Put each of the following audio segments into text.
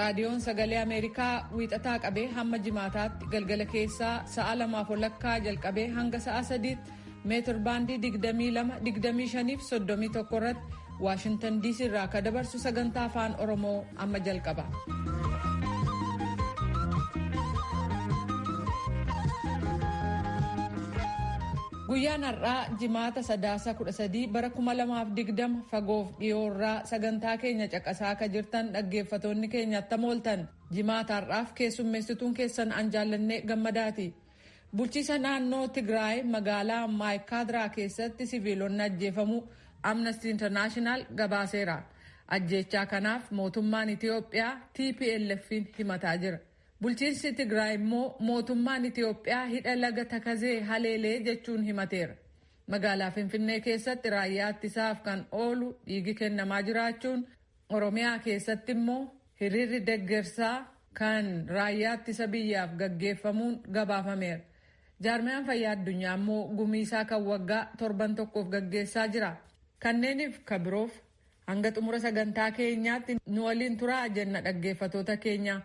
Raadiyoon Sagalee Ameerikaa wiixataa qabee hamma jimaataatti galgala keessaa sa'a 2:30 jalqabee hanga sa'a 3tti meetir baandii 22, 25 fi 31 irratti Waashintan DC irraa akka dabarsu sagantaa afaan Oromoo amma jalqaba. Guyyaan har'aa jimaata Sadaasa 13 bara 2020 fagoof dhiyoorraa sagantaa keenya caqasaa akka jirtan dhaggeeffatoonni keenya attam ooltan jimaata har'aaf keessummeessituun keessan an jaallannee gammadaati. Bulchiisa naannoo Tigraay magaalaa Maayikaadiraa keessatti siviilonni ajjeefamuu Amnesty International gabaaseera. Ajjeechaa kanaaf mootummaan Itiyoophiyaa TPLF'n himataa jira. Bulchiinsi Tigraay immoo mootummaan Itiyoophiyaa hidha laga Takazee haleelee jechuun himateera. Magaalaa Finfinnee keessatti raayyaa ittisaaf kan oolu dhiigi kennamaa jiraachuun, Oromiyaa keessatti immoo hiriirri deggersaa kan raayyaa ittisa biyyaaf gaggeeffamuun gabaafameera. Jaarmiyaan fayyaa addunyaa immoo gumiisaa kan waggaa torban tokkoof gaggeessaa jira. Kanneeniif kabiroof hanga xumura sagantaa keenyaatti nu waliin turaa jenna dhaggeeffatoota keenya.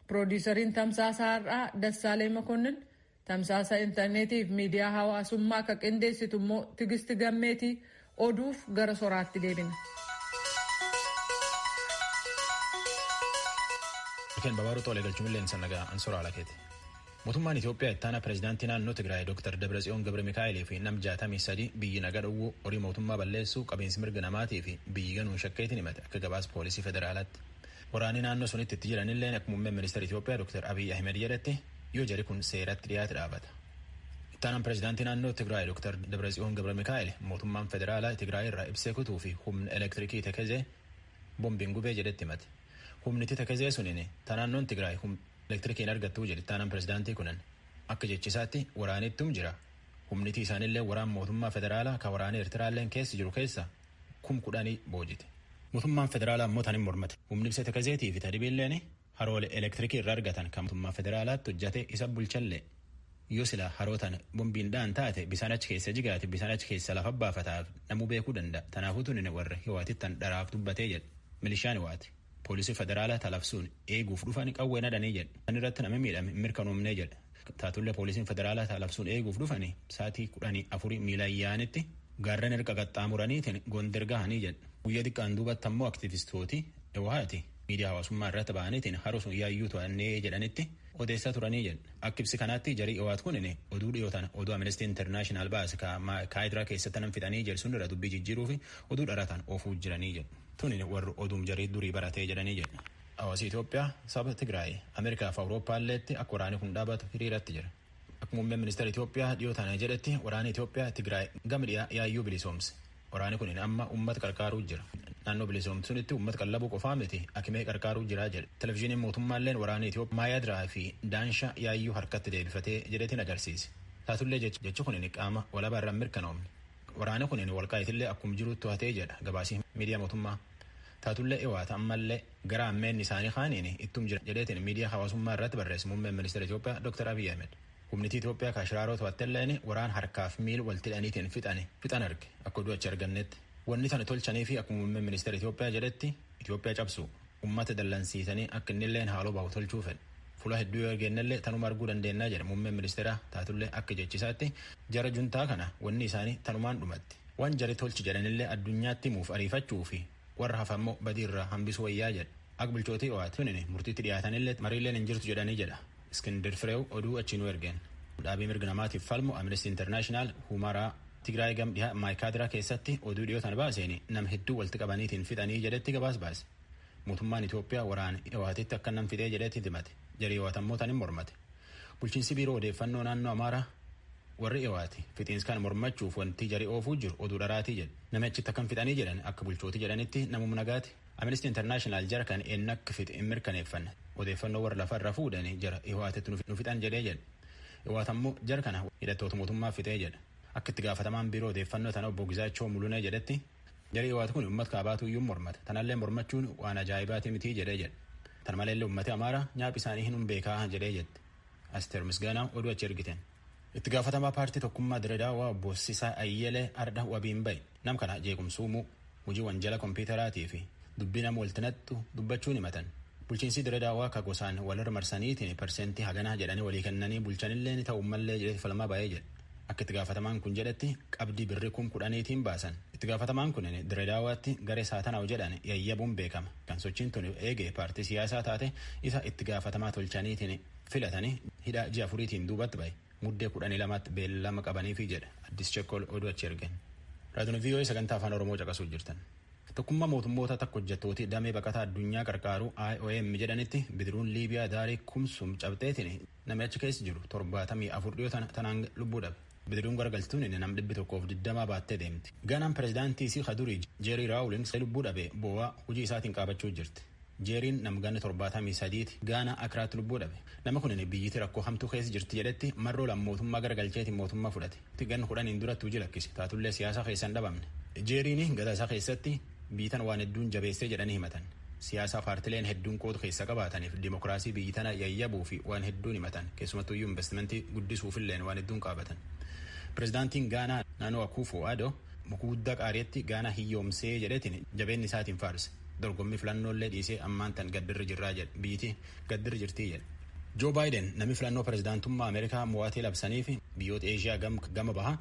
Piroodiisariin tamsaasa har'aa Dassaalee Makonnin, tamsaasa intarneetiif miidiyaa hawaasummaa akka qindeessitu immoo Tigisti Gammeetii. Oduuf gara soraatti deebina. Babaaruu tolee galchuun leensa nagaa an soraa lakeeti. Mootummaan Itoophiyaa ittaana pireezidaantii naannoo Tigraay Dr. Dabratsiyoon Gabra Mikaa'elii fi nam 63 biyyi nagaa dhowwuu, horii mootummaa balleessuu, qabeensi mirga namaatii fi biyyi ganuun shakkeetiin himate akka gabaas poolisii federaalaatti. Waraanni naannoo sunitti itti jiranillee akka muummeen ministeera Itoophiyaa Dr. Abiy Ahmed jedhetti yoo jari kun seeratti dhiyaate dhaabata. Ittaanaan pireezidaantii naannoo Tigraay Dr. Dabratsiyoon Gabra Mikaa'el mootummaan federaalaa Tigraay irraa ibsee kutuu fi humna elektirikii Tekezee bombiin gubee jedhetti himate. Humniti Tekezee suniin ta naannoon Tigraay elektirikiin argattuu jedhe ittaanaan pireezidaantii kunan. Akka jechisaatti waraanittum jira. Humniti isaanillee waraan mootummaa federaalaa ka waraana Eertiraalleen keessa jiru keessa 10,000 boojite. Mootummaan federaalaa immoo tan hin mormate. Humni ibsa Tekezeetii fi tadibiilleen haroolee elektirikii irraa argatan kan mootummaa federaalaatti hojjate isa bulchallee. Yoo sila haroo tana bombiin dhaan taate bisaan achi keessa jigaate bisaan achi keessa lafa baafataaf namuu beekuu danda'a. Tanaafuu tuni warra hiwaatittan dharaaf dubbatee jedhe. Milishaan hiwaati. Poolisii federaalaa talabsuun eeguuf dhufan qawwee nadhanii jedhe. Kan irratti nama miidhame mirkanoomnee jedhe. Taatullee poolisiin federaalaa talabsuun eeguuf dhufani sa'aatii 14 miilaan yaa'anitti gaarran erga qaxxaamuraniitiin Gondar gahanii jedhe. Guyyaa xiqqaan duubatti ammoo aktivistooti Hiwaati miidiyaa hawaasummaa irratti ba'aniitiin haroo sun yaayyuu to'annee jedhanitti odeessaa turanii jedhe. Akka ibsi kanaatti jarii Hiwaat kunin oduu dhiyootan oduu Amnesty International baase kaayidiraa keessatti nam fixanii jedhu sun irra dubbii jijjiiruu fi oduu dharataan oofuu jiranii jedhu. Tunin warri oduum jarii durii baratee jedhanii jedhu. Hawaasi Itoophiyaa saba Tigraay, Ameerikaa fi Awurooppaalleetti akka waraanni kun dhaabatu hiriiratti jira. Akka muummeen ministeera Itoophiyaa dhiyoo tana jedhetti waraanni Itoophiyaa Tigraay gama dhiyaa yaayyuu bilisoomse. Waraanni kun amma uummata qarqaaruu jira. Naannoo bilisoomsunitti uummata qallabuu qofaa miti akimee qarqaaruu jira jedhe. Televizyiiniin mootummaalleen waraanni Itoophiyaa Maayadiraa fi Daanshaa yaayyuu harkatti deebifatee jedheetiin agarsiise. Taatullee jechi kun qaama walabaa irraan mirkanoomne. Waraanni kun walqaayitillee akkuma jirutti to'atee jedha gabaasii miidiyaa mootummaa. Taatullee Hiwaata ammallee gara ammeen isaanii kaaniin ittum jira jedheetiin miidiyaa hawaasummaa irratti barreesse muummeen ministeera Itoophiyaa Dr. Abiy Ahmed. Humniti Itoophiyaa kaashiraaroo to'attelleen waraan harkaaf miil walitti hidhaniitiin fixan arge akka oduu achi argannetti. Wanni tana tolchanii fi akkuma muummeen ministeera Itoophiyaa jedhetti Itoophiyaa cabsu uummata dallansiisanii akka innilleen haaloo bahu tolchuu fedhe. Fuula hedduu yoo argennellee tanuma arguu dandeennaa jedhe muummeen ministeera. Taatullee akka jechisaatti jara juntaa kana wanni isaanii tanumaan dhumatti. Waan jari tolchi jedhanillee addunyaatti himuuf ariifachuu fi warra hafammoo badiirraa hambisuu wayyaa jedhe. Akka bulchootii Hiwaat tunin murtiitti dhiyaatanillee mariilleen hin jirtu jedhanii jedha. Iskindir Fireew oduu achi nu ergeen. Dhaabii mirga namaatiif falmu Amnesty International Humaraa Tigraay gam dhihaa Maayikaadiraa keessatti oduu dhiyootan baaseen nam hedduu walitti qabaniitiin fixanii jedhetti gabaas baase. Mootummaan Itoophiyaa waraana Hiwaatitti akka nam fixee jedhetti himate. Jarii Hiwaat ammoo tan hin mormate. Bulchiinsi biiroo odeeffannoo naannoo Amaaraa warri Hiwaati fixiinsi kan mormachuuf wanti jarii oofuu jiru oduu dharaatii jedhe. Nami achitti akkam fixanii jedhan akka bulchootii jedhanitti namuma nagaati. Amnesty International jara kan eenyu akka fixe hin mirkaneeffanne. Odeeffannoo warra lafarra fuudhanii jara Hiwaatitti nu fixan jedhee jedhe. Hiwaat ammoo jara kana hidhattoota mootummaa fixee jedhe. Akka itti gaafatamaan biiroo odeeffannoo tana obbo Gizaachoo Mulunee jedhetti jarri Hiwaat kun uummata kaabaatu iyyuu mormata. Tanallee mormachuun waan ajaa'ibaati miti jedhee jedhe. Tan maleellee uummati Amaaraa nyaaphi isaanii hin beekaa jedhee jette. Asteer Misgaanaa oduu achi ergiteen. Itti gaafatamaa paartii tokkummaa Diredaawaa obbo Sisaa Ayyelee Arda wabiin bahe. Nam kana jeequmsuumuu hojii wanjala kompiitaraatii fi dubbii nama walitti nattu dubbachuun himatan. Bulchiinsi Dirree Daawwaa akka gosaan walirra marsaniitiin parsentii haganaa jedhanii walii kennanii bulchanillee ni ta'u mallee jedhee falmaa baay'ee jedhe. Akka itti gaafatamaan kun jedhetti qabdii birrii 10,000 baasan. Itti gaafatamaan kun Dirree Daawwaatti garee saatanaa'u jedhan yayyabuun beekama. Kan sochiin tun eegee paartii siyaasaa taate isa itti gaafatamaa tolchaniitiin filatanii hidha ji'a 4tiin duubatti bahe. Muddee 12tti beellama qabaniifi jedha. Addis Chekkol oduu achi ergen. Raadiyoon VOA sagantaa afaan Oromoo caqasuu jirtan. Tokkummaa mootummoota takka hojjettooti damee baqataa addunyaa qarqaaru IOM jedhanitti bidiruun Liibiyaa daarii kumsum cabxeetiin namni achi keessa jiru 74 dhiyoo tanaan lubbuu dhabe. Bidiruun garagaltuun inni nam 120 baattee deemti. Ganaan pireezidaantii isii Kadurii Jeerii Raawulings lubbuu dhabe boo'aa hojii isaatiin qaabachuu jirti. Jeeriin namganni 73ti Gaanaa Akiraatti lubbuu dhabe. Nama kun biyyiti rakkoo hamtuu keessa jirti jedhetti marroo lama mootummaa garagalcheetiin mootummaa fudhate. Ganni 10 duratti hojii lakkise. Taatullee siyaasa keessa hin dhabamne. Jeeriin gadaa isaa keessatti biitan waan hedduun jabeessee jedhanii himatan. Siyaasa paartileen hedduun qooda keessa qabaataniif dimookiraasii biyyi tana yayyabuu fi waan hedduun himatan. Keessumattuyyuu investimentii guddisuufilleen waan hedduun qaabatan. Pireezidaantiin Gaanaa naannoo Akuufo Adoo muka guddaa qaariitti Gaanaa hiyyoomsee jedheetiin jabeenni isaatiin faarse. Dorgommii filannoollee dhiisee ammaan tan gaddirri jirraa jedhe biyyiti gaddirri jirtii jedhe. Joo Baayiden namni filannoo pireezidaantummaa Ameerikaa mo'atee labsanii fi biyyoota Eeshiyaa gama bahaa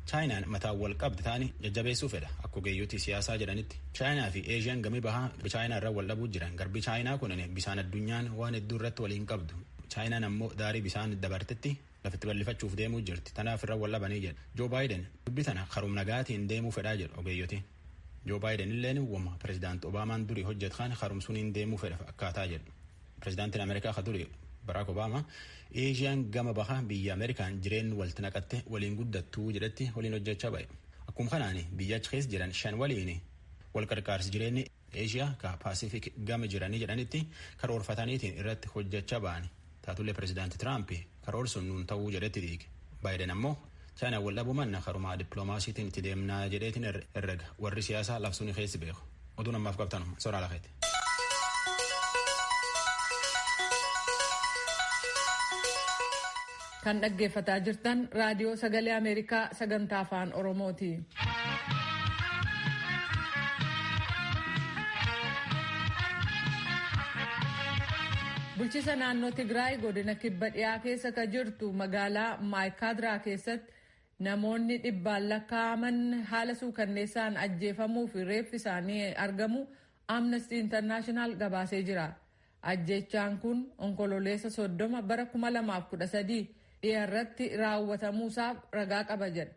Chaayinaan mataan wal qabdi ta'anii jajjabeessuu fedha akka ogeeyyotii siyaasaa jedhanitti. Chaayinaa fi Eeshiyaan gami bahaa Chaayinaa irra wal dhabuu jiran garbi Chaayinaa kun bisaan addunyaan waan hedduu irratti waliin qabdu. Chaayinaan ammoo daarii bisaan dabartetti lafitti bal'ifachuuf deemuu jirti. Tanaaf irra wal dhabanii jedha. Joo Baayiden dubbi tana karum nagaatiin deemuu fedhaa jedhu ogeeyyotiin. Joo Baayiden illeen wama pireezidaanti Obaamaan durii hojjetan harumsuun hin deemuu fedha akkaataa jedhu. Pireezidaantiin Ameerikaa ka durii Barack Obama Eeshiyaan gama baha biyya Ameerikaan jireenyi walitti naqatte waliin guddattuu jedhetti waliin hojjechaa ba'e. Akkuma kanaan biyya achi keessa jiran 5 waliin wal qarqaarsi jireenyi Eeshiyaa ka Paasifik gama jiranii jedhanitti karoorfataniitiin irratti hojjechaa ba'an. Taatullee pireezidaanti Tiraamp karoorsuun nuun ta'uu jedhetti diige. Baayiden ammoo Chaayinaan wal dhabuu manna karumaa dippiloomaasiitiin itti deemnaa jedheetiin herrega warri siyaasaa labsuun keessi beeku. Oduun ammaaf qabtanu soraa lafeeti. Kan dhaggeeffataa jirtan raadiyoo sagalee Ameerikaa sagantaa afaan Oromooti. Bulchiisa naannoo Tigraay godina kibba dhiyaa keessa ka jirtu magaalaa Maayikaadiraa keessatti namoonni dhibbaan lakkaa'aman haala suukanneessaan ajjeefamuu fi reeffi isaanii argamu Amnesty International gabaasee jira. Ajjeechaan kun onkololeessa 30 bara 2013 dhiyaarratti raawwatamuusaaf ragaa qaba jedha.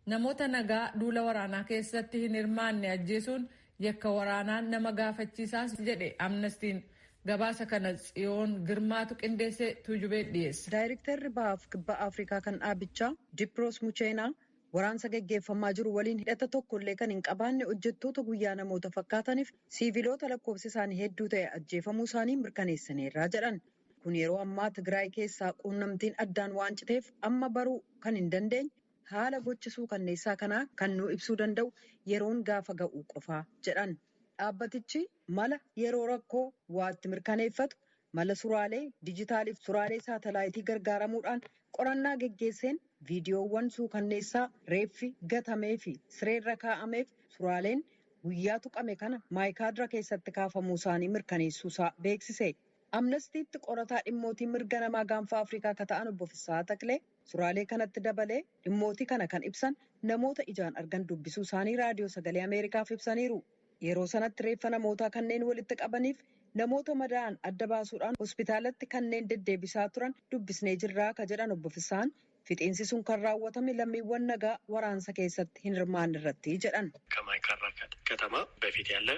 Namoota nagaa duula waraanaa keessatti hin hirmaanne ajjeesuun yakka waraanaan nama gaafachiisaas jedhe Amnestiin. Gabaasa kana Tsiyoon Girmaatu qindeessee Tuujubee dhiyeesse. Daayirektarri Bahaaf Kibba Afrikaa kan dhaabichaa Diproos Mucheenaa waraansa geggeeffamaa jiru waliin hidhata tokkollee kan hin qabaanne hojjettoota guyyaa namoota fakkaataniif siiviloota lakkoofsi isaanii hedduu ta'e ajjeefamuu isaanii mirkaneessaniirraa jedhan. Kun yeroo ammaa Tigraay keessaa quunnamtiin addaan waan citeef amma baruu kan hin dandeenye haala gochisuu kanneessaa kanaa kan nu ibsuu danda'u yeroon gaafa ga'u qofaa jedhan. Dhaabbatichi mala yeroo rakkoo waatti mirkaneeffatu mala suraalee dijitaaliif suraalee saatalaayitii gargaaramuudhaan qorannaa geggeesseen viidiyoowwan suukanneessaa reeffi gatamee fi sireerra kaa'ameef suraaleen guyyaa tuqame kana maayikaadira keessatti kaafamuu isaanii mirkaneessuusaa beeksise. Amnestiitti qorataa dhimmootii mirga namaa gaanfa Afrikaa akka ta'an obbo Fissaa Taklee suraalee kanatti dabalee dhimmootii kana kan ibsan namoota ijaan argan dubbisuu isaanii raadiyoo sagalee Ameerikaaf ibsaniiru. Yeroo sanatti reeffa namootaa kanneen walitti qabaniif namoota madaa'an adda baasuudhaan hospitaalatti kanneen deddeebisaa turan dubbisnee jirraa ka jedhan obbo Fissaan fixeensi sun kan raawwatame lammiiwwan nagaa waraansa keessatti hin hirmaanne irratti jedhan. ከማይካድራ ከተማ በፊት ያለ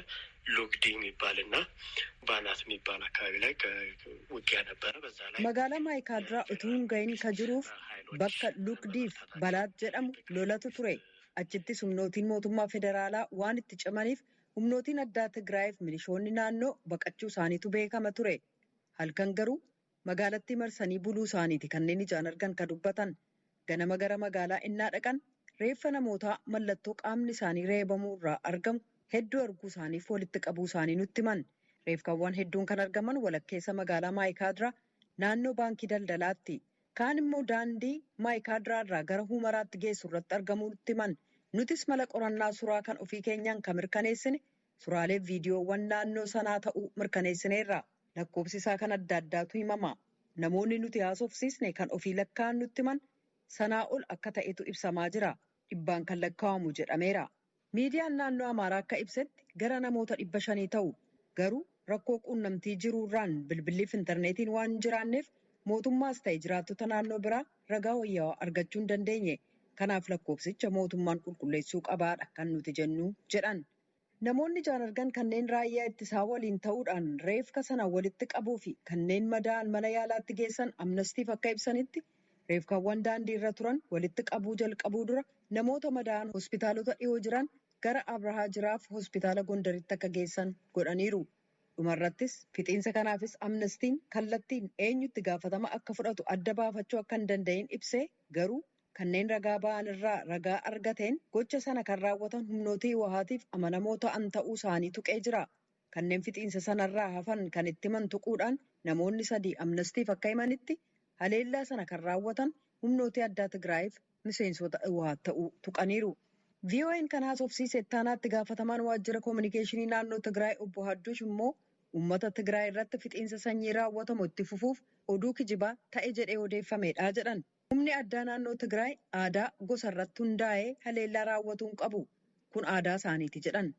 ሉግዲ የሚባልና ባናት የሚባል አካባቢ ላይ ውጊያ ነበረ። በዛ ላይ magaalaa maayikaadiraa utuu hin gahin ka jiruuf bakka lugdiif balaat jedhamu lolatu ture. Achittis humnootiin mootummaa federaalaa waan itti cimaniif humnootiin addaa Tigraayiif milishoonni naannoo baqachuu isaaniitu beekama ture. Halkan garuu magaalattii marsanii buluu isaaniiti kanneen ijaan argan ka dubbatan. Ganama gara magaalaa innaa dhaqan reeffa namootaa mallattoo qaamni isaanii reebamuu irraa argamu hedduu arguu isaaniif walitti qabuu isaanii nutti himan. Reeffawwan hedduun kan argaman walakkeessa magaalaa Maayikaadiraa naannoo baankii daldalaatti. Kaan immoo daandii Maayikaadiraa irraa gara Humaraatti geessu irratti argamuu nutti himan. Nutis mala qorannaa suraa kan ofii keenyaan kan mirkaneessine suraalee viidiyoowwan naannoo sanaa ta'uu mirkaneessineerra. Lakkoofsi isaa kan adda addaatu himama. Namoonni nuti haasofsiisne kan ofii lakkaa'an nutti himan sanaa ol akka ta'etu ibsamaa jira. Dhibbaan kan lakkaa'amu jedhameera. Miidiyaan naannoo Amaaraa akka ibsetti gara namoota 500 ta'u. Garuu rakkoo quunnamtii jiruurraan bilbiliif intarneetiin waan hin jiraanneef mootummaas ta'e jiraattota naannoo biraa ragaa wayyaawaa argachuu hin dandeenye. Kanaaf lakkoofsicha mootummaan qulqulleessuu qabaadha kan nuti jennu jedhan. Namoonni ijaan argan kanneen raayyaa ittisaa waliin ta'uudhaan reefka sana walitti qabuu fi kanneen madaa'an mana yaalaatti geessan Amnestiif akka ibsanitti reefkaawwan daandii irra turan walitti qabuu jalqabuu dura namoota madaa'an hospitaalota dhiyoo jiran gara Abrahaa Jiraaf hospitaala Gondaritti akka geessan godhaniiru. Dhumarrattis fixiinsa kanaafis Amnestiin kallattiin eenyutti gaafatama akka fudhatu adda baafachuu akka hin danda'in ibsee garuu kanneen ragaa ba'an irraa ragaa argateen gocha sana kan raawwatan humnootii Hiwahaatiif amanamoo ta'an ta'uu isaanii tuqee jira. Kanneen fixiinsa sanarraa hafan kan itti himan tuquudhaan namoonni 3 Amnestiif akka himanitti haleellaa sana kan raawwatan humnootii addaa Tigraayiif miseensota Hiwaat ta'uu tuqaniiru. VOA'n kan haasofsiise ittaanaatti gaafatamaan waajjira koominikeeshinii naannoo Tigraay obbo Hadduush immoo uummata Tigraay irratti fixiinsa sanyii raawwatamu itti fufuuf oduu kijibaa ta'e jedhee odeeffamedha jedhan. Humni addaa naannoo Tigraay aadaa gosa irratti hundaa'ee haleellaa raawwatuu hin qabu. Kun aadaa isaaniiti jedhan.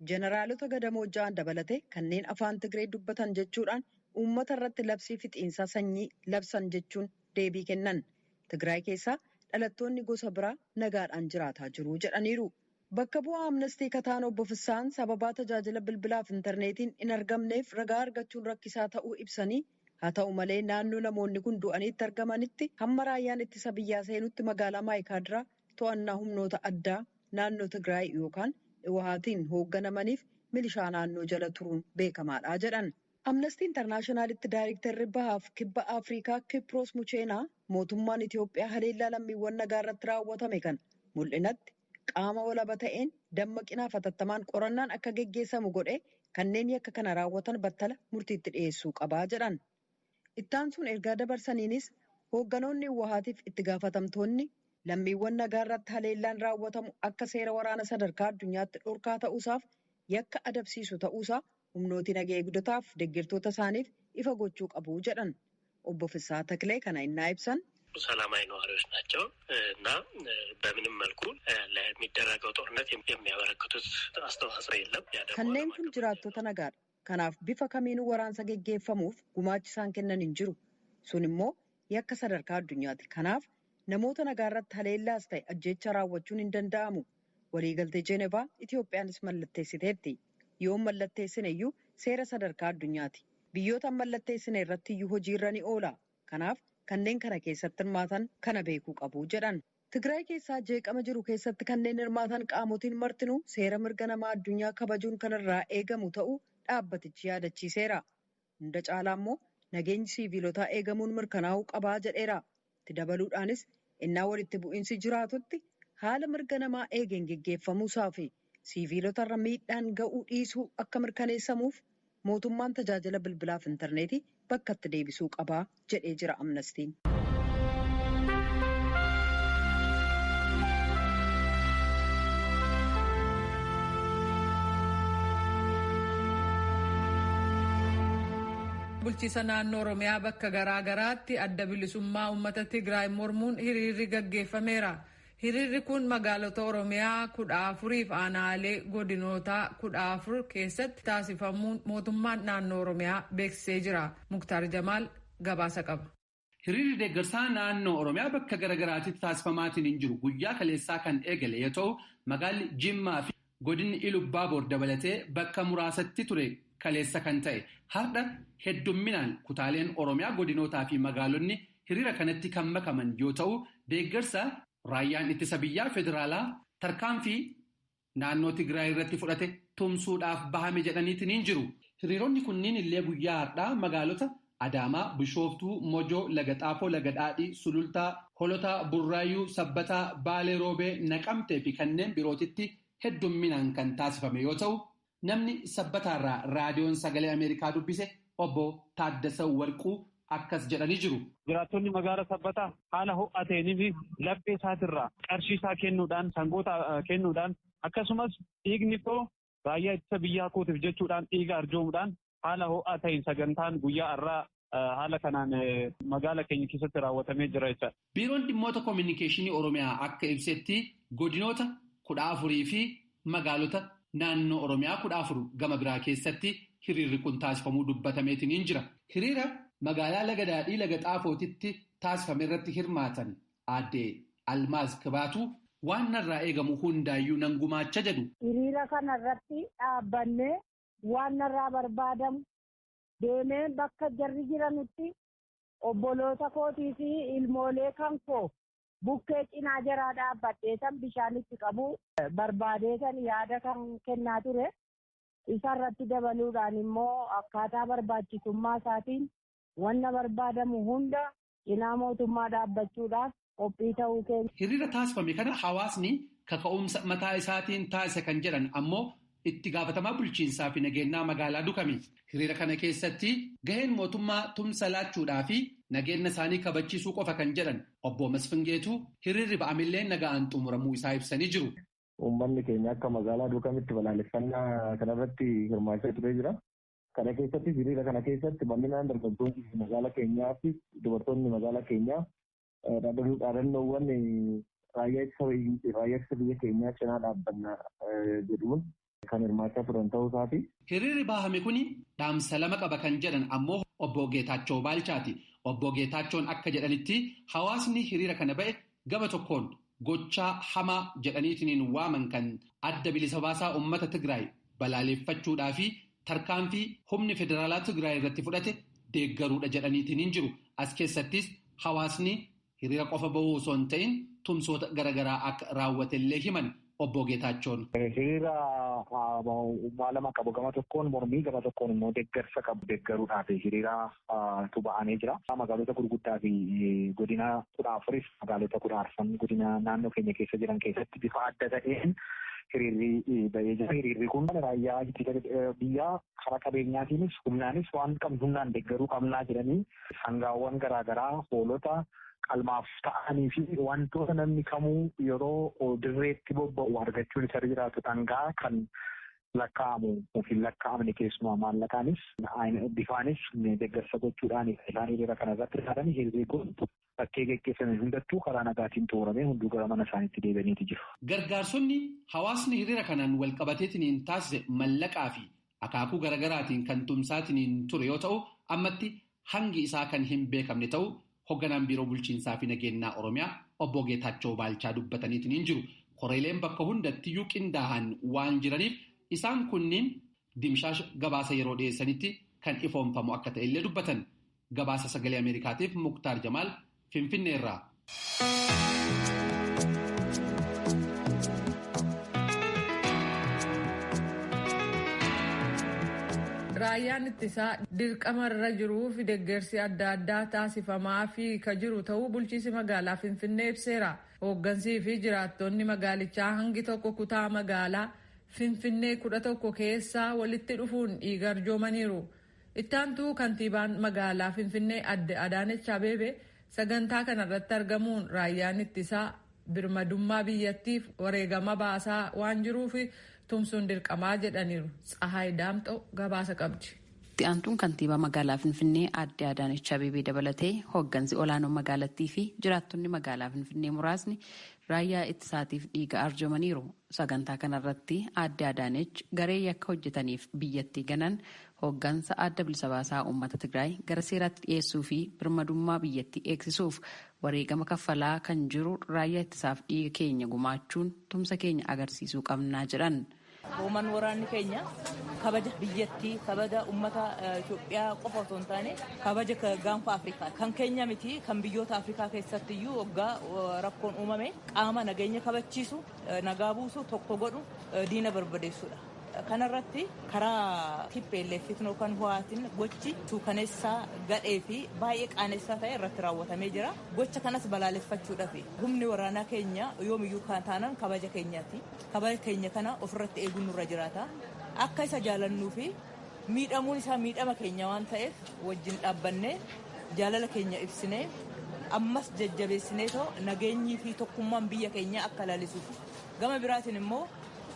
Jeneraalota gadamoo 6 dabalatee kanneen afaan Tigree dubbatan jechuudhaan uummata irratti labsii fixiinsa sanyii labsan jechuun deebii kennan. Tigraay keessaa dhalattoonni gosa biraa nagaadhaan jiraataa jiru jedhaniiru. Bakka bu'aa Amnestii kataan obbo Fissaan sababaa tajaajila bilbilaaf intarneetiin hin argamneef ragaa argachuun rakkisaa ta'uu ibsanii haa ta'u malee naannoo namoonni kun du'aniitti argamanitti hamma raayyaan ittisa biyyaa seenutti magaalaa Maayikaadiraa to'annaa humnoota addaa naannoo Tigraay yookaan Hiwahaatiin hoogganamaniif milishaa naannoo jala turuun beekamaadha jedhan. Amnestii Intarnaashinaalitti daayirektarri bahaaf kibba Afrikaa Kiproos Mucheenaa mootummaan Itiyoophiyaa haleellaa lammiiwwan nagaa irratti raawwatame kana mul'inatti qaama walaba ta'een dammaqinaaf hatattamaan qorannaan akka geggeessamu godhee kanneen yakka kana raawwatan battala murtiitti dhiyeessuu qabaa jedhan. Ittaan sun ergaa dabarsaniinis hoogganoonni Hiwahaatiif itti gaafatamtoonni lammiiwwan nagaa irratti haleellaan raawwatamu akka seera waraana sadarkaa addunyaatti dhorkaa ta'uusaaf yakka adabsiisu ta'uusaa humnooti nagaa eegdotaaf deeggartoota isaaniif ifa gochuu qabu jedhan. Obbo Fissaa Taklee kana innaa ibsan. ሰላማዊ ነዋሪዎች ናቸው እና በምንም መልኩ ለሚደረገው ጦርነት የሚያበረክቱት አስተዋጽኦ የለም። Kanneen kun jiraattota nagaadha. Kanaaf bifa kamiinuu waraansa geggeeffamuuf gumaachi isaan kennan hin jiru. Sun immoo yakka sadarkaa addunyaati. Kanaaf namoota nagaa irratti haleellaas ta'e ajjeecha raawwachuun hin danda'amu. Waliigaltee Jeenevaa Itiyoophiyaanis mallatteessiteetti. Yoon mallatteessine iyyuu seera sadarkaa addunyaati. Biyyoota mallatteessine irratti iyyuu hojiirra ni oola. Kanaaf kanneen kana keessatti hirmaatan kana beekuu qabu jedhan. Tigraay keessaa jeeqama jiru keessatti kanneen hirmaatan qaamotiin martinuu seera mirga namaa addunyaa kabajuun kanarraa eegamu ta'uu dhaabbatichi yaadachiiseera. Hunda caalaa immoo nageenyi siiviilotaa eegamuun mirkanaa'uu qabaa jedheera. Itti dabaluudhaanis innaa walitti bu'iinsi jiraatutti haala mirga namaa eegeen geggeeffamuusaa fi siiviilotarra miidhaan ga'uu dhiisuu akka mirkaneessamuuf mootummaan tajaajila bilbilaaf intarneetii bakkatti deebisuu qabaa jedhee jira Amnestiin. Bulchiisa naannoo Oromiyaa bakka garaa garaatti adda bilisummaa uummata Tigraay mormuun hiriirri gaggeeffameera. Hiriirri kun magaalota Oromiyaa 14 fi aanaalee godinootaa 14 keessatti taasifamuun mootummaan naannoo Oromiyaa beeksisee jira. Muktaar Jamaal gabaasa qaba. Hiriirri deeggarsaa naannoo Oromiyaa bakka garaagaraatti taasifamaatiin hin jiru. Guyyaa kaleessaa kan eegale yoo ta'u, magaalli Jimmaa fi godinni Ilubbaaboor dabalatee bakka muraasatti ture kaleessa kan ta'e. Har'a heddumminaan kutaaleen Oromiyaa godinootaa fi magaalonni hiriira kanatti kan makaman yoo ta'u, deeggarsa raayyaan ittisa biyyaa federaalaa tarkaanfii naannoo Tigraay irratti fudhate tumsuudhaaf bahame jedhaniitiin hin jiru. Hiriironni kunniin illee guyyaa har'aa magaalota Adaamaa, Bishooftuu, Mojoo, Laga Xaafoo, Laga Dhaadhii, Sulultaa, Holotaa, Burraayyuu, Sabbataa, Baalee Roobee, Naqamtee fi kanneen birootitti heddumminaan kan taasifame yoo ta'u, namni Sabbataarraa raadiyoon sagalee Ameerikaa dubbise obbo Taaddasa Warquu akkas jedhanii jiru. Jiraattonni magaala Sabbataa haala ho'a ta'eenii fi laphee isaatirraa qarshii isaa kennuudhaan sangoota kennuudhaan akkasumas dhiigni koo raayyaa ittisa biyyaa kootiif jechuudhaan dhiiga arjoomuudhaan Haala ho'aa ta'een sagantaan guyyaa har'aa haala kanaan magaala keenya keessatti raawwatamee jira jechaadha. Biiroon dhimmoota koominikeeshinii Oromiyaa akka ibsetti godinoota 14 fi magaalota naannoo Oromiyaa 14 gama biraa keessatti hiriirri kun taasifamuu dubbatameetiin jira. Hiriira magaalaa Laga Daadhii Laga Xaafootitti taasifame irratti hirmaatan aadde Almaaz Kibaatu waan narraa eegamu hundaayyuu nan gumaacha jedhu. Hiriira kana irratti dhaabbannee waan narraa barbaadamu deemee bakka jarri jiranitti obboloota kootii fi ilmoolee kan koo bukkee cinaa jaraa dhaabbadheetan bishaanitti qabu barbaadeetan yaada kan kennaa ture. Isarratti dabaluudhaan immoo akkaataa barbaachisummaa isaatiin wanna barbaadamu hunda cinaa mootummaa dhaabbachuudhaaf qophii ta'uu keenya. Hiriira taasifame kana hawaasni kaka'umsa mataa isaatiin taasise kan jedhan ammoo itti gaafatamaa bulchiinsaa fi nageenyaa magaalaa Dukami. Hiriira kana keessatti gaheen mootummaa tumsa laachuudhaa fi nageenya isaanii kabachiisuu qofa kan jedhan obbo Masfingeetu hiriirri ba'amillee nagaan xumuramuu isaa ibsanii jiru. Uummanni keenya akka magaalaa Dukamitti balaaleffannaa kanarratti hirmaachaa turee jira. Kana keessatti hiriira kana keessatti bal'inaan dargaggoonni magaalaa keenyaa fi dubartoonni magaalaa keenyaa dhaadannoowwan raayyaa ittisa biyya keenyaa cinaa dhaabbanna jedhuun kan hirmaachaa turan ta'uu isaati. Hiriirri baahame kun dhaamsa lama qaba kan jedhan ammoo obbo Geetaachoo Baalchaati. Obbo Geetaachoon akka jedhanitti hawaasni hiriira kana ba'e gama tokkoon gochaa hamaa jedhaniitiin waaman kan adda bilisa baasaa uummata Tigraay balaaleffachuudhaa fi tarkaanfii humni federaalaa Tigraay irratti fudhate deeggaruudha jedhaniitiin jiru. As keessattis hawaasni hiriira qofa bahuu osoo hin ta'in tumsoota garaagaraa akka raawwatellee himan obbo Geetaachoon. Hiriira waa lama qabu gama tokkoon mormii gama tokkoon immoo deeggarsa qabu deeggaruudhaaf hiriira ba'anii jira. Magaalota gurguddaa fi godina 14 magaalota 14 godina naannoo keenya keessa jiran keessatti bifa adda ta'een hiriirri ba'ee jira. Hiriirri kun raayyaa ittisa biyyaa karaa qabeenyaatiinis humnaanis waan qabnu humnaan deeggaruu qabnaa jedhanii sangaawwan garaagaraa hoolota qalmaaf ta'anii fi wantoota namni kamuu yeroo dirreetti bobba'u argachuun isa jiraatu dhangaa kan lakkaa'amu fi lakkaa'amne keessumaa maallaqaanis bifaanis deeggarsa gochuudhaan isaan hiriira kana irratti hirmaatan. Hiriirri kun bakkee geggeeffame hundattuu karaa nagaatiin xumuramee hunduu gara mana isaaniitti deebi'aniiti jiru. Gargaarsonni hawaasni hiriira kanaan walqabateetiin taasise mallaqaa fi akaakuu garaagaraatiin kan tumsaatiin ture yoo ta'u ammatti hangi isaa kan hin beekamne ta'u hoogganaan biiroo bulchiinsaa fi nageenyaa Oromiyaa obbo Geetaachoo Baalchaa dubbataniitiin hin jiru. Koreeleen bakka hundattiyyuu qindaahan waan jiraniif isaan kunniin dimshaash gabaasa yeroo dhiyeessanitti kan ifoomfamu akka ta'ellee dubbatan. Gabaasa sagalee Ameerikaatiif Muktaar Jamaal Finfinneerraa. Raayyaan ittisaa dirqama irra jiruu fi deeggarsi adda addaa taasifamaa fi ka jiru ta'uu bulchiinsi magaalaa Finfinnee ibseera. Hooggansii fi jiraattonni magaalichaa hangi tokko kutaa magaalaa Finfinnee 11 keessaa walitti dhufuun dhiiga arjoomaniiru. Ittaantuu kantiibaan magaalaa Finfinnee adde Adaanech Abeebee sagantaa kanarratti argamuun raayyaan ittisaa birmadummaa biyyattiif wareegama baasaa waan jiruuf tumsuun dirqamaa jedhaniiru. Tsahaay Daamxoo gabaasa qabdi. Itti aantuun kantiibaa magaalaa Finfinnee aadde Adaanech Abeebee dabalatee hooggansi olaanoon magaalattii fi jiraattonni magaalaa Finfinnee muraasni raayyaa ittisaatiif dhiiga arjoomaniiru. Sagantaa kanarratti aadde Adaanech garee yakka hojjetaniif biyyattii ganan hooggansa adda bilisa baasaa uummata Tigraay gara seeraatti dhiyeessuu fi birmadummaa biyyattii eegsisuuf wareegama kaffalaa kan jiru raayyaa ittisaaf dhiiga keenya gumaachuun tumsa keenya agarsiisuu qabnaa jedhan. Hooman waraanni keenya kabaja biyyattii, kabaja uummata Itoophiyaa qofa osoo hin taane kabaja gaanfa Afrikaa kan keenya miti kan biyyoota Afrikaa keessatti iyyuu waggaa rakkoon uumame qaama nageenya kabachiisu, nagaa buusu, tokko godhu, diina barbadeessudha. Kanarratti karaa TPLF yookaan ho'aatiin gochi suukaneessaa gadhee fi baay'ee qaanessaa ta'e irratti raawwatamee jira. Gocha kanas balaaleffachuudhaaf humni waraanaa keenya yoomiyyuu kan taanan kabaja keenyaati. Kabaja keenya kana ofirratti eeguun nurra jiraata. Akka isa jaalannuu fi miidhamuun isaa miidhama keenya waan ta'eef wajjin dhaabbannee jaalala keenya ibsinee ammas jajjabeessinee too nageenyii fi tokkummaan biyya keenyaa akka lalisuuf. Gama biraatiin immoo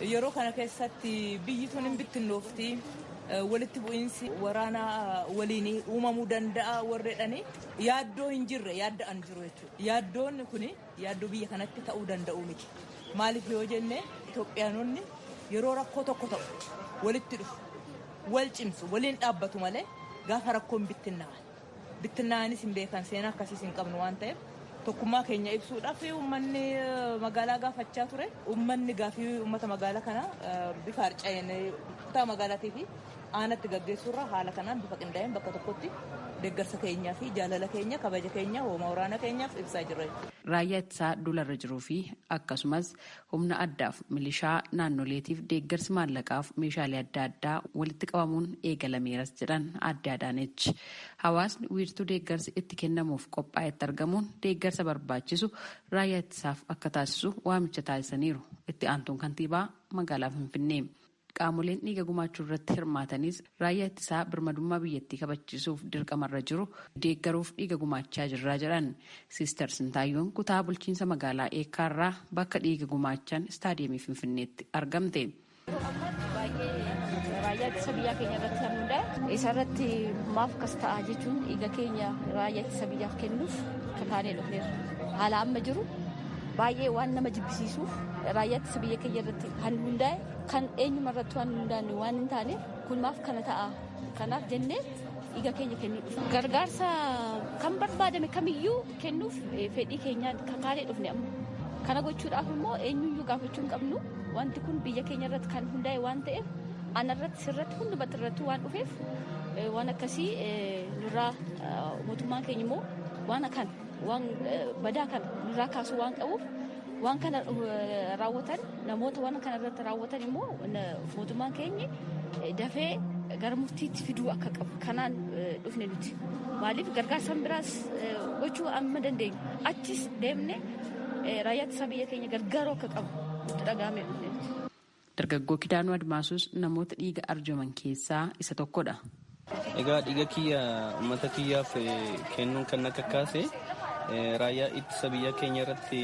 yeroo kana keessatti biyyi tun hin bittinnoofti. Walitti bu'iinsi waraanaa waliin uumamuu danda'a warreedhani yaaddoo hin jirre yaadda'an jiru jechuudha. Yaaddoon kun yaaddoo biyya kanatti ta'uu danda'u miti. Maaliif yoo jenne Itoophiyaanonni yeroo rakkoo tokko ta'u walitti dhufu, wal cimsu, waliin dhaabbatu malee gaafa rakkoon bittinnaa'an. Bittinnaa'anis hin beekan, seenaa akkasiis hin qabnu waan ta'eef tokkummaa keenya ibsuudhaaf uummanni magaalaa gaafachaa ture. Uummanni gaafii uummata magaalaa kana bifa harca'een kutaa magaalaatii fi aanatti gaggeessuurra haala kanaan bifa qindaa'een bakka tokkotti deeggarsa keenyaa fi jaalala keenya, kabaja keenya, hooma waraana keenyaaf ibsaa jirra. Raayyaa ittisaa dularra jiruu fi akkasumas humna addaaf milishaa naannoleetiif deeggarsi maallaqaaf meeshaalee adda addaa walitti qabamuun eegalameeras jedhan Aadde Adaanechi. Hawaasni wiirtuu deeggarsi itti kennamuuf qophaa'etti argamuun deeggarsa barbaachisu raayyaa ittisaaf akka taasisu waamicha taasisaniiru. Itti aantuun kantiibaa magaalaa Finfinnee. Qaamoleen dhiiga gumaachuu irratti hirmaatanis raayyaa ittisaa birmadummaa biyyattii kabachiisuuf dirqamarra jiru deeggaruuf dhiiga gumaachaa jirraa jedhan. Siister Sintaayyoon kutaa bulchiinsa magaalaa Eekkaarraa bakka dhiiga gumaachan istaadiyeemii Finfinneetti argamte. Raayyaa ittisa biyyaa keenya irratti kan hundaa'e isa irratti maaf akkas ta'a jechuun dhiiga keenya raayyaa ittisa biyyaaf kennuuf kakaanee dhufneerra. Haala amma jiru baay'ee waan nama jibbisiisuuf raayyaa ittisa biyya keenya irratti kan hundaa'e kan eenyuma irratti waan hundaa'e waan hin taaneef kun maaf kana ta'a kanaaf jennee dhiiga keenya kennuu dhufne. Gargaarsa kan barbaadame kamiyyuu kennuuf fedhii keenyaan kakaanee dhufne amma. Kana gochuudhaaf immoo eenyuyyuu gaafachuu hin qabnu, wanti kun biyya keenya irratti kan hundaa'e waan ta'eef ana irratti sirratti hundumatti irratti waan dhufeef waan akkasii nurraa mootummaan keenya immoo waan kana waan badaa kana nurraa kaasuu waan qabuuf waan kana raawwatan namoota waan kana irratti raawwatan immoo mootummaan keenya dafee gara murtiitti fiduu akka qabu kanaan dhufne nuti. Maaliif gargaarsan biraas gochuu amma dandeenyu achis deemne raayyaa ittisa biyya keenya gargaaruu akka qabu nutti dhaga'amee dhufne. Dargaggoo Kidaanuu Admaasuus namoota dhiiga arjooman keessaa isa tokkodha. Egaa dhiiga kiyya uummata kiyyaaf kennuun kan akka kaase raayyaa ittisa biyya keenya irratti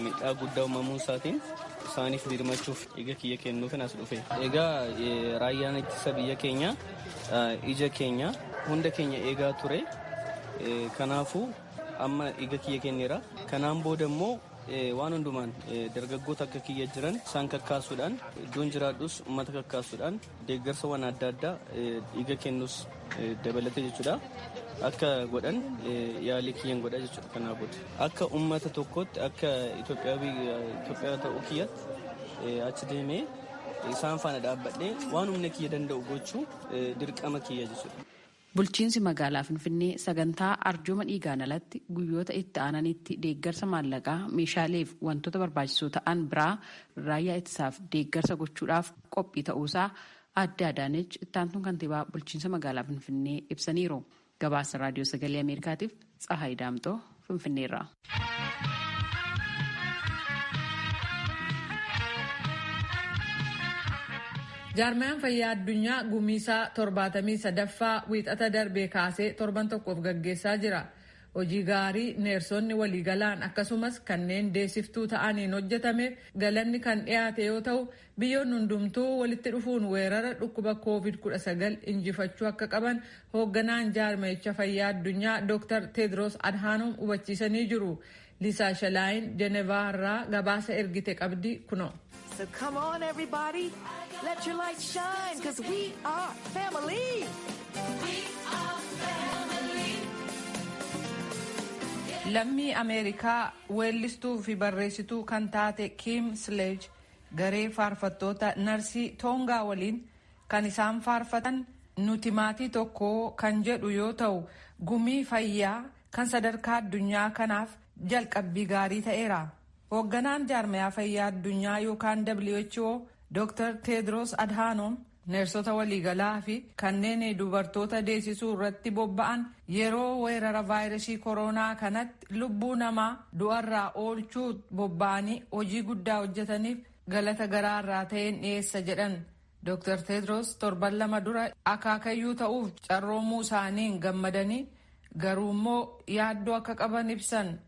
miidhaa guddaa uumamuu isaatiin isaaniif dirmachuuf dhiiga kiyya kennuufin as dhufe. Egaa raayyaan ittisa biyya keenya ija keenya hunda keenya eegaa ture. Kanaafuu amma dhiiga kiyya kenneera. Kanaan booda immoo waan hundumaan dargaggoota akka kiyya jiran isaan kakkaasuudhaan iddoon jiraadhus uummata kakkaasuudhaan deeggarsa waan adda addaa dhiiga kennus dabalate jechuudha. Akka godhan yaalii kiyyan godha jechuudha kanaa booda. Akka uummata tokkootti akka Itoophiyaa ta'uu kiyyatti achi deemee isaan faana dhaabbadhee waan humna kiyya danda'u gochuu dirqama kiyya jechuudha. Bulchiinsi magaalaa Finfinnee sagantaa arjooma dhiigaan alatti guyyoota itti aananitti deeggarsa maallaqaa meeshaaleef wantoota barbaachisoo ta'an biraa raayyaa ittisaaf deeggarsa gochuudhaaf qophii ta'uusaa Aadde Adaanech ittaantuun kantiibaa bulchiinsa magaalaa Finfinnee ibsaniiru. Gabaasa Raadiyoo Sagalee Ameerikaatiif Tsahaay Daamxoo Finfinneerraa. Jaarmayaan fayyaa addunyaa gumiisaa 73ffaa wiixata darbee kaasee torban tokkoof gaggeessaa jira. Hojii gaarii neersonni waliigalaan akkasumas kanneen deessiftuu ta'aniin hojjetameef galanni kan dhiyaate yoo ta'u, biyyoonni hundumtuu walitti dhufuun weerara dhukkuba COVID-19 injifachuu akka qaban hoogganaan jaarmayicha fayyaa addunyaa Dr. Tedros Adhanom hubachiisanii jiru. Liisaa Shalaayin Jenevaa irraa gabaasa ergite qabdi kuno. So come on, everybody. Let your light shine, because we are family. We are family. Lammii Ameerikaa weellistuu fi barreessituu kan taate Kim Sledge garee faarfattoota narsii Toongaa waliin kan isaan faarfatan "Nuti maatii tokko" kan jedhu yoo ta'u, gumii fayyaa kan sadarkaa addunyaa kanaaf jalqabbii gaarii ta'eera. Hoogganaan jaarmayaa fayyaa addunyaa yookaan WHO Dr. Tedros Adhanom neersota waliigalaa fi kanneen dubartoota deessisuu irratti bobba'an yeroo weerara vaayirasii koronaa kanatti lubbuu namaa du'arraa oolchuu bobba'anii hojii guddaa hojjetaniif galata garaarraa ta'een dhiyeessa jedhan. Dr. Tedros torban 2 dura akaakayyuu ta'uuf carroomuu isaaniin gammadanii garuu immoo yaaddoo akka qaban ibsan.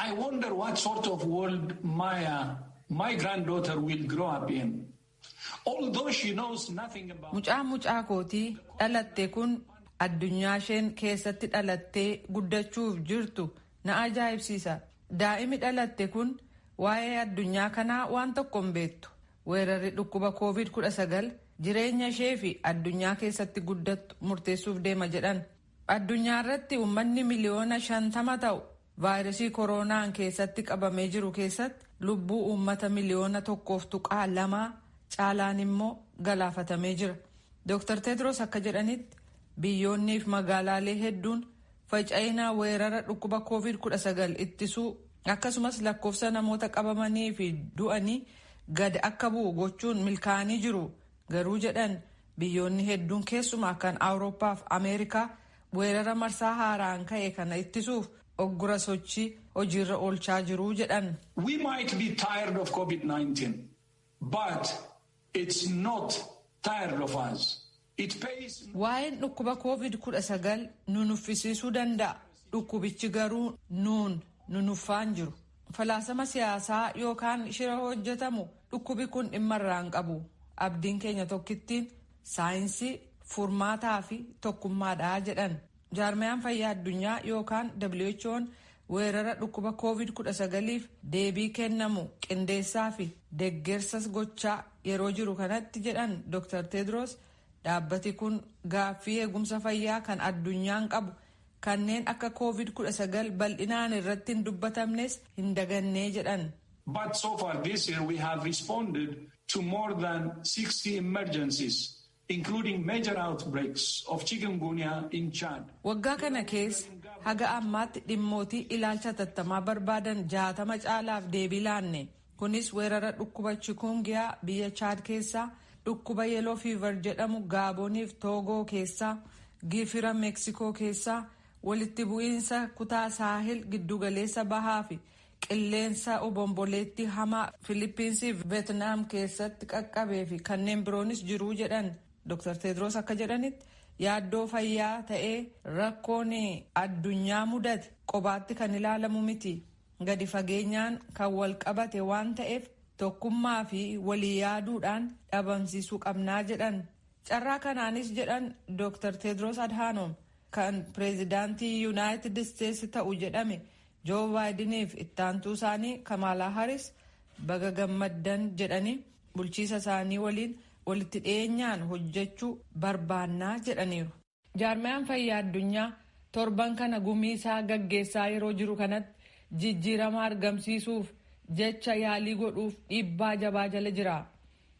I wonder what sort of world my granddaughter will grow up in. Although she knows nothing about Mucaan mucaa kootii dhalatte kun addunyaa isheen keessatti dhalattee guddachuuf jirtu na ajaa'ibsiisa. Daa'imi dhalatte kun waa'ee addunyaa kanaa waan tokko hin beektu. Weerarri dhukkuba COVID-19 jireenya ishee fi addunyaa keessatti guddattu murteessuuf deema jedhan. Addunyaa irratti uummanni miliyoona 50 ta'u vaayirasii koronaan keessatti qabamee jiru keessatti lubbuu uummata miliyoona 1.2 caalaan immoo galaafatamee jira. Dr. Tedros akka jedhanitti, biyyoonnii fi magaalaalee hedduun faca'ina weerara dhukkuba COVID-19 ittisuu, akkasumas lakkoofsa namoota qabamanii fi du'anii gad akka bu'u gochuun milkaa'anii jiru. Garuu jedhan, biyyoonni hedduun, keessumaa kan Awurooppaa fi Ameerikaa, weerara marsaa haaraan ka'e kana ittisuuf oggura sochii hojiirra oolchaa jiru jedhan. We might be tired of COVID-19, but it's not tired of us. It pays. Waa'een dhukkuba COVID-19 nu nuffisiisuu danda'a. Dhukkubichi garuu nuun nu nuffaan jiru. Falaasama siyaasaa yookaan shira hojjetamu dhukkubi kun dhimma irraa hin qabu. Abdiin keenya tokkittiin saayinsii, furmaataa fi tokkummaadha jedhan. Jaarmayaan fayyaa addunyaa yookaan WHO'n weerara dhukkuba COVID-19f deebii kennamu qindeessaa fi deeggarsas gochaa yeroo jiru kanatti, jedhan Dr. Tedros, dhaabbati kun gaaffii eegumsa fayyaa kan addunyaan qabu kanneen akka COVID-19 bal'inaan irratti hin dubbatamnes hin dagannee jedhan. But so far this year we have responded to more than 60 emergencies, including major outbreaks of chikungunya in Chad. Waggaa kana keessa haga ammaatti dhimmootii ilaalcha tattamaa barbaadan 60 caalaaf deebii laanne. Kunis weerara dhukkuba chikungunyaa biyya Chaad keessaa, dhukkuba yellow fever jedhamu Gaaboniif Toogoo keessaa, gifira Meeksikoo keessaa, walitti bu'iinsa kutaa Saahil giddugaleessa bahaa fi qilleensa obomboleettii hamaa Filiippiinsii fi Veetnaam keessatti qaqqabee fi kanneen biroonis jiruu jedhan. Dr. Tedros akka jedhanitti, yaaddoo fayyaa ta'ee rakkoon addunyaa mudate qobaatti kan ilaalamu miti. Gadi fageenyaan kan wal qabate waan ta'eef tokkummaa fi walii yaaduudhaan dhabamsiisuu qabnaa jedhan. Carraa kanaanis, jedhan Dr. Tedros Adhanom, kan pireezidaantii Yuunaayitid Isteetsi ta'u jedhame Joo Baayidiniif ittaantuu isaanii Kamaalaa Haris baga gammaddan jedhanii, bulchiisa isaanii waliin walitti dhiyeenyaan hojjechuu barbaannaa jedhaniiru. Jaarmayaan fayyaa addunyaa torban kana gumii isaa gaggeessaa yeroo jiru kanatti jijjiirama argamsiisuuf jecha yaalii godhuuf dhiibbaa jabaa jala jira.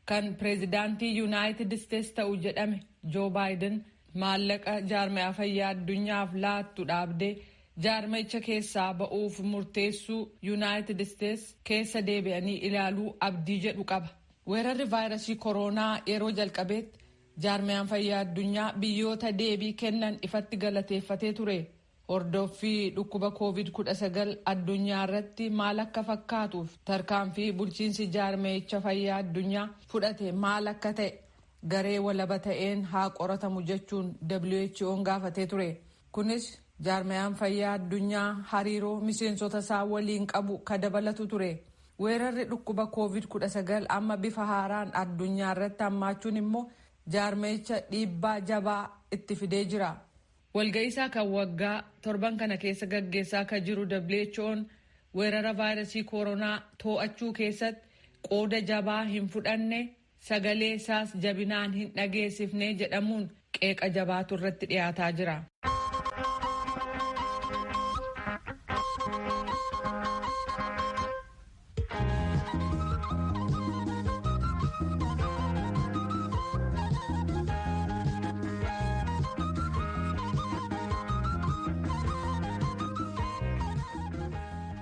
Kan pireezidaantii Yuunaayitid Isteetsi ta'u jedhame Joo Baayiden maallaqa jaarmayaa fayyaa addunyaaf laattu dhaabdee jaarmayicha keessaa ba'uuf murteessuu Yuunaayitid Isteetsi keessa deebi'anii ilaaluu abdii jedhu qaba. Weerarri vaayirasii kooroonaa yeroo jalqabeetti jaarmayaan fayyaa addunyaa biyyoota deebii kennan ifatti galateeffatee ture. Hordoffii dhukkuba COVID-19 addunyaa irratti maal akka fakkaatuuf tarkaanfii bulchiinsi jaarmayicha fayyaa addunyaa fudhate maal akka ta'e garee walaba ta'een haa qoratamu jechuun WHO'n gaafatee ture. Kunis jaarmayaan fayyaa addunyaa hariiroo miseensota isaa waliin qabu ka dabalatu ture. Weerarri dhukkuba COVID-19 amma bifa haaraan addunyaa irratti hammaachuun immoo jaarmayicha dhiibbaa jabaa itti fidee jira. Walga'iisaa kan waggaa torban kana keessa gaggeessaa kan jiru WHO'n weerara vaayirasii koronaa to'achuu keessatti qooda jabaa hin fudhanne, sagalee isaas jabinaan hin dhageessifne jedhamuun qeeqa jabaatu irratti dhiyaataa jira.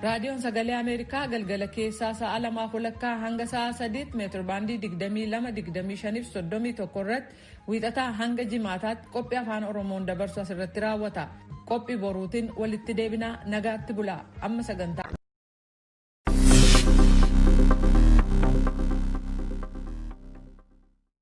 Raadiyoon Sagalee Ameerikaa galgala keessaa sa'a 2:30 hanga sa'a 3tti meetir baandii 22, 25 fi 31 irratti wiixataa hanga jimaataatti qophii Afaan Oromoon dabarsu asirratti raawwata. Qophii boruutiin walitti deebinaa, nagaatti bulaa. Amma sagantaa.